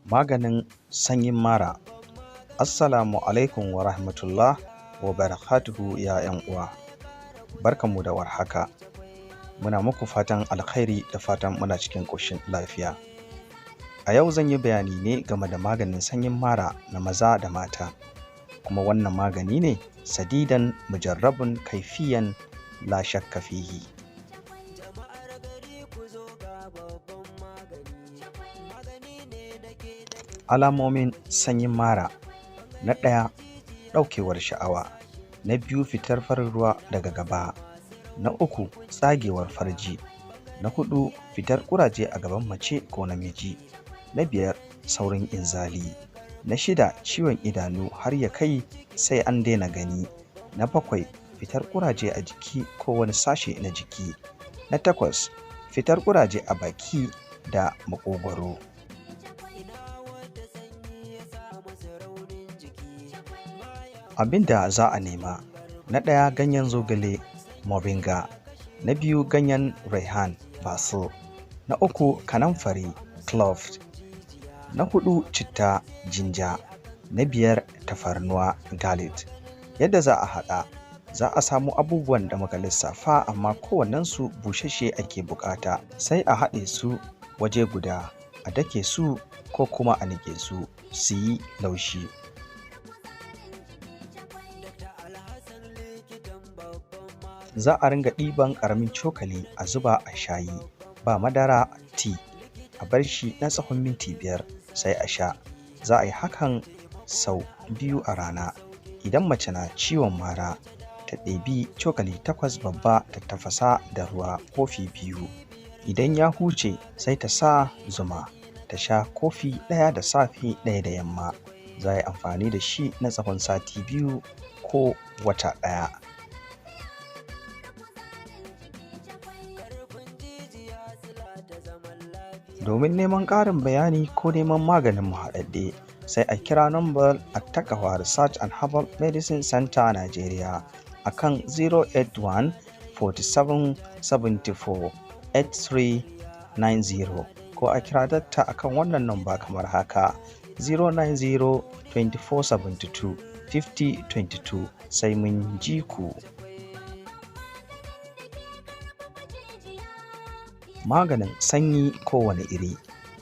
Maganin sanyin mara. Assalamu alaikum wa rahmatullah wa barakatuhu, ya 'yan uwa. Barkanmu da warhaka. Muna muku fatan alkhairi da fatan muna cikin ƙoshin lafiya. A yau zan yi bayani ne game da maganin sanyin mara na maza da mata. Kuma wannan magani ne sadidan mujarrabun kaifiyan la shakka fihi. Alamomin sanyin mara: na ɗaya, ɗaukewar sha'awa; na biyu, fitar farin ruwa daga gaba; na uku, tsagewar farji; na huɗu, fitar ƙuraje a gaban mace ko namiji; na biyar, saurin inzali; na shida, ciwon idanu har ya kai sai an daina gani; na bakwai, fitar ƙuraje a jiki ko wani sashe na jiki; na takwas, fitar ƙuraje a baki da maƙogwaro. Abin da za a nema: na ɗaya, ganyen zogale moringa; na biyu, ganyen raihan basil; na uku, kanamfari clove; na huɗu, citta ginger; na biyar, tafarnuwa garlic. Yadda za a haɗa: za a samu abubuwan da muka lissafa, amma kowannensu busasshe ake buƙata, sai a haɗe su waje guda, a dake su ko kuma a niƙe su su yi laushi. Za a ringa ɗiban ƙaramin cokali a zuba a shayi ba madara tea, a bar shi na tsawon minti 5 sai a sha. Za a yi hakan sau 2 a rana. Idan mace na ciwon mara, ta ɗebi cokali 8 babba ta tafasa da ruwa kofi 2. Idan ya huce, sai ta sa zuma, ta sha kofi ɗaya da safe, ɗaya da yamma. Za a yi amfani da shi na tsawon sati 2 ko wata ɗaya. Domin neman ƙarin bayani ko neman maganin mu haɗaɗɗe, sai a kira nambar Attakawa Research and Herbal Medicine Center Nigeria a kan 081 47 74 8390, ko a kira dakta a kan wannan namba kamar haka: 090 24 72 50 22. Sai mun ji ku. Maganin sanyi kowane iri.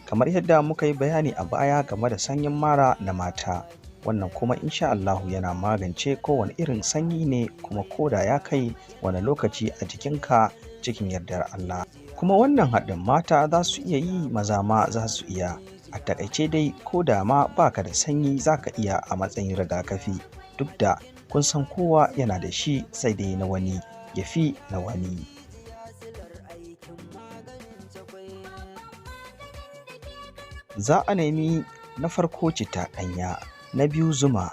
Kamar yadda muka yi bayani a baya game da sanyin mara na mata, wannan kuma insha Allahu yana magance kowane irin sanyi ne, kuma koda ya kai wani lokaci a jikinka, cikin yardar Allah. Kuma wannan haɗin mata za su iya yi, maza ma za su iya. A taƙaice dai, ko da ma baka da sanyi, za ka iya a matsayin rigakafi, duk da kun san kowa yana da shi, sai dai na wani ya fi na wani. Za a nemi: na farko, citta ɗanya; na biyu, zuma;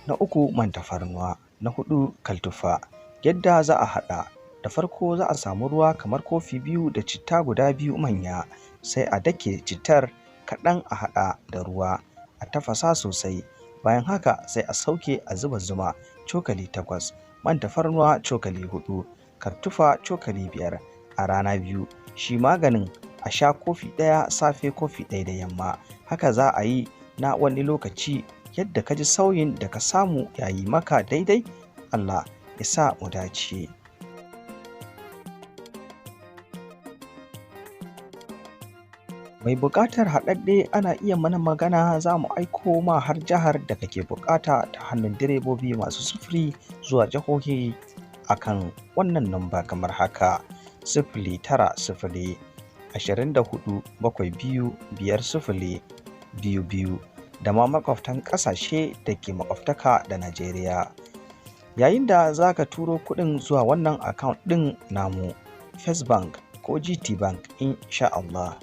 na uku, man tafarnuwa; na huɗu, kaltufa. Yadda za a haɗa: da farko za a samu ruwa kamar kofi 2 da citta guda 2 manya, sai a dake cittar kaɗan a haɗa da ruwa, a tafasa sosai. Bayan haka sai a sauke, a zuba zuma cokali 8, man tafarnuwa cokali 4, kartufa cokali 5 a rana biyu. Shi maganin a sha kofi ɗaya safe, kofi ɗaya da yamma. Haka za a yi na wani lokaci. Yadda ka ji sauyin da ka samu ya yi maka daidai, Allah ya sa mu dace. Mai buƙatar haɗaɗɗe ana iya mana magana, za mu aiko ma har jihar da kake buƙata ta hannun direbobi masu sufuri zuwa jihohi akan wannan namba kamar haka: 090 24 72 50 22, da ma makwabtan ƙasashe da ke makwabtaka da Najeriya. Yayin da za ka turo kuɗin zuwa wannan account ɗin namu, First Bank ko GT Bank, insha Allah.